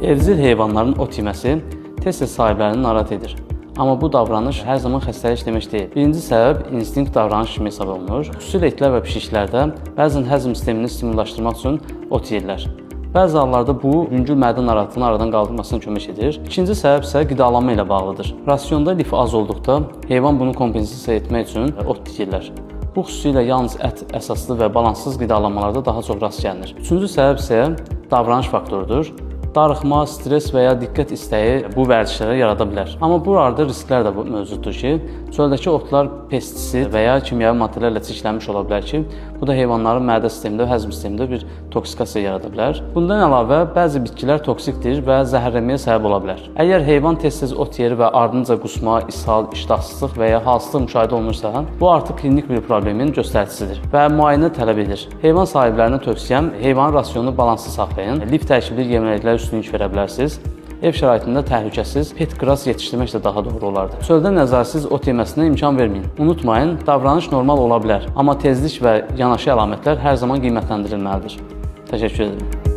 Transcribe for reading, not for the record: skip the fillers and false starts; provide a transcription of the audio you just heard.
Evcil heyvanların ot yeməsi tez-tez sahiblərini narahat edir. Amma bu davranış hər zaman xəstəlik demək deyil. Birinci səbəb instinkt davranış kimi hesab olunur. Xüsusilə itlər və pişiklərdə bəzən həzm sistemini stimullaşdırmaq üçün ot yeyirlər. Bəzi hallarda bu yüngül mədə narahatlığını aradan qaldırmasına kömək edir. İkinci səbəb isə qidalanma ilə bağlıdır. Rasionda lif az olduqda heyvan bunu kompensasiya etmək üçün ot yeyirlər. Bu xüsusilə yalnız ət əsaslı və balanssız qidalanmalarda daha çox rast gəlinir. Üçüncü səbəb isə davranış faktorudur. Darıxma, stres və ya diqqət istəyi bu vərdişləri yarada bilər. Amma bu arada risklər də mövcuddur ki, çöldəki otlar pestisid və ya kimyəvi maddələrlə çirklənmiş ola bilər ki, bu da heyvanların mədə sistemində, həzm sistemində bir toksikasiya yarada bilər. Bundan əlavə bəzi bitkilər toksikdir və zəhərlənməyə səbəb ola bilər. Əgər heyvan tez-tez ot yer və ardınca qusma, ishal, iştahsızlıq və ya halsızlıq müşahidə olunursa, bu artıq klinik bir problemin göstəricisidir və müayinə tələb edir. Heyvan sahiblərinə tövsiyəm heyvanın rasionunu balanslı saxlayın. Lif tərkibli yeməklərə üstünlük verə bilərsiniz. Ev şəraitində təhlükəsiz pet grass yetişdirmək də daha doğru olardı. Çöldə nəzarətsiz ot yeməsinə imkan verməyin. Unutmayın, davranış normal ola bilər, amma tezlik və yanaşı əlamətlər hər zaman qiymətləndirilməlidir. Təşəkkür edirəm.